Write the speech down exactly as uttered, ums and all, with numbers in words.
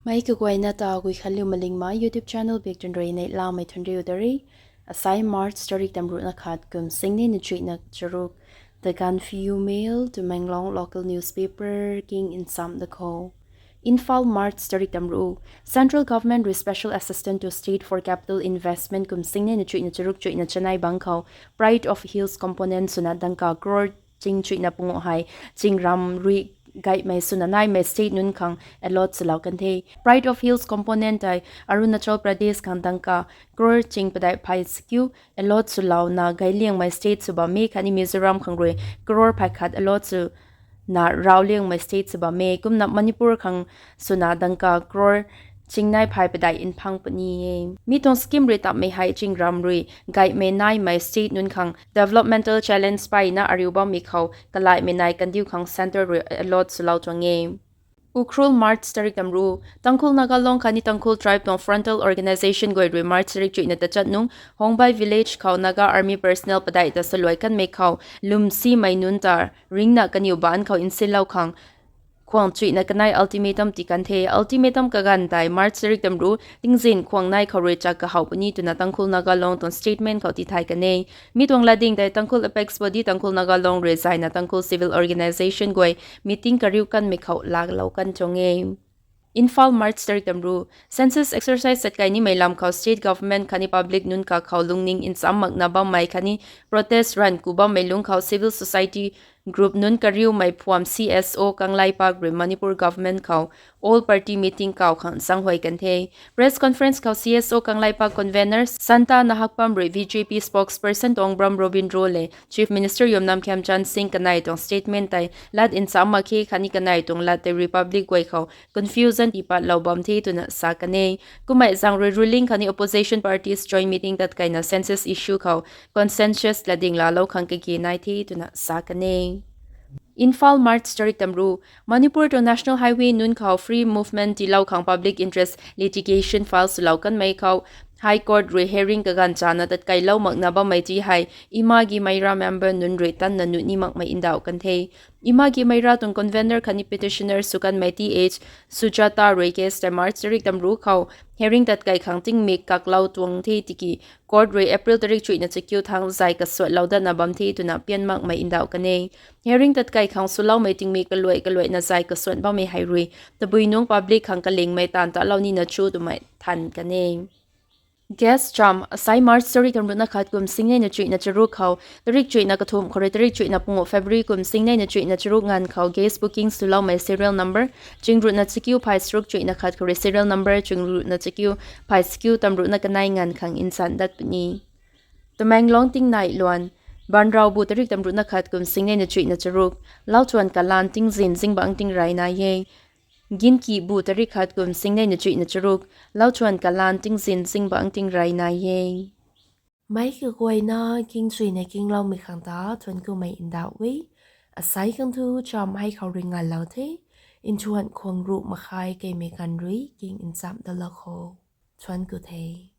Mei kaguayna ta Guikhanliu Malingmei YouTube channel bik tun rui neihlamei thuanriu da re. Asai March tarik tamruhna khat kum singnei na chuihna charuk, The Gaanphiu Mail, Tamenglong local newspaper king nchamc da khou. Imphal, March tarik tamruh. Central Government rui Special Assistant to State for Capital Investment kum singnei na chuihna charuk chuihna chanei bangc khou Pride of Hills component swna dangka crore ching chuihna pungu hei Chingram rui gaihmei swna naimei state nunc khang allot swlou kan the. Pride of Hills component tei Arunachal Pradesh khang dangka crore ching padeih phay sakiu allot swlouna gayliangmei state sw bam e khatni Mizoram khang rui crore phay khat allot swna rauliangmei state sw bam e. Kumna Manipur khang swna dangka crore chingnei phay padeih nphang puni e. Mi tuang scheme rui tammei hei Chingram rui gaihmei naimei state nunc khang developmental challenge peyna ariu bammei khou kalaihmei nai kandiu khang centre rui allot swlou tuang e. Ukhrul, March tarik tamruh. Tangkhul Naga Long khatni Tangkhul tribe tuang frontal organisation guay rui March tarik chuihna tachat nung Hongbai village khou Naga army personnel padeih ta saluai kanmei khou lwmsimei nunc ta ringcna kaniw baanc khou nsinlou khang khwang chuihna kanei ultimatum tii kan the. Ultimatum kaganv tei March tarik tamruh tingzin khwang nai khou rui chak kahow puni twna Tangkhul Naga Long tuang statement khou tithay kan e. Mi tuang latding tei Tangkhul Apex Body Tangkhul Naga Long rui zayna Tangkhul civil organisation guay meeting kariu kanmei khou laalou kan tuang e. Imphal, March tarik tamruh. Census exercise satkai nimei lam khou state government khatni public nunc kakhou lungning ncham makna bammei khatni protest ranv ku bammei lungc khou civil society group nunc kariumei phuam C S O Kangleipak rui Manipur government khou all party meeting kau khang zaenghuay kan the. Press conference khou C S O Kangleipak convener Santa Nahakpam rui B J P spokesperson Tongbram Robindro le Chief Minister Yumnam Khemchand Singh kanei tuang statement tei lat ncham mak khe khatni kanei tuang lat tei republic guay khou confusion tiipatlou bam the twna sa kan e. Kummei zaeng rui ruling khatni opposition parties joint meeting tatkaina census issue khou consensus latding laalou khang kage nai the twna sa kan e. Imphal, March tarik tamruh. Manipur tuang National Highway nunc khou free movement tiilou khang public interest litigation file swlou kanmei khou High Court rui hearing kaganv chana tatkailou makna bammei ti hei Ima Gi Meira member nunc rui tanna nuh ni makmei ndauh kan the. Ima Gi Meira tuang convener khatni petitioner sw kanmei Th Sujata rui case tei March tarik tamruh khou hearing tatkai khang tingmik kaklou tuang the tiki court rui April tarik chuihna chakiu thangc zay kasuatlou datna bam the twna pian makmei ndauh kan e. Hearing tatkai khang swloumei tingmik kaluai kaluaina zay kasuan bammei hei rui tabui nungc public khang kalingmei taanv talou nina cho twmei than kan e. Guest cham, asai March tarik tamruhna khat kum singnei na chuihna charuk khou tarik chuihna kathumh khou rui tarik chuihna pungu February kum singnei na chuihna charuk nganv khou guest booking swloumei serial number chingruhna chakiu phay charuk chuihna khat khou rui serial number chingruhna chakiu phay chakiu tamruhna kanei nganv khang nsan dat puni. Tamenglong tingnai luan, Banrau bu tarik tamruhna khat kum singnei na chuihna charuk, lauchuan kalan tingzin zingbangc tingrey nai e. Ginki bu tarik khat kum singnei na chuihna charuk, lauchuan kalan tingzin zingbangc tingrey nai e. Meic kaguayna kingchuina kingloumei khang ta thuanc kumei ndauh e. Asai khang thu cham hei khou rui ngalou the. Nthuan khwang ruh makhai keimei ganv rui king nchamh dalou kho. Thuanc ku the.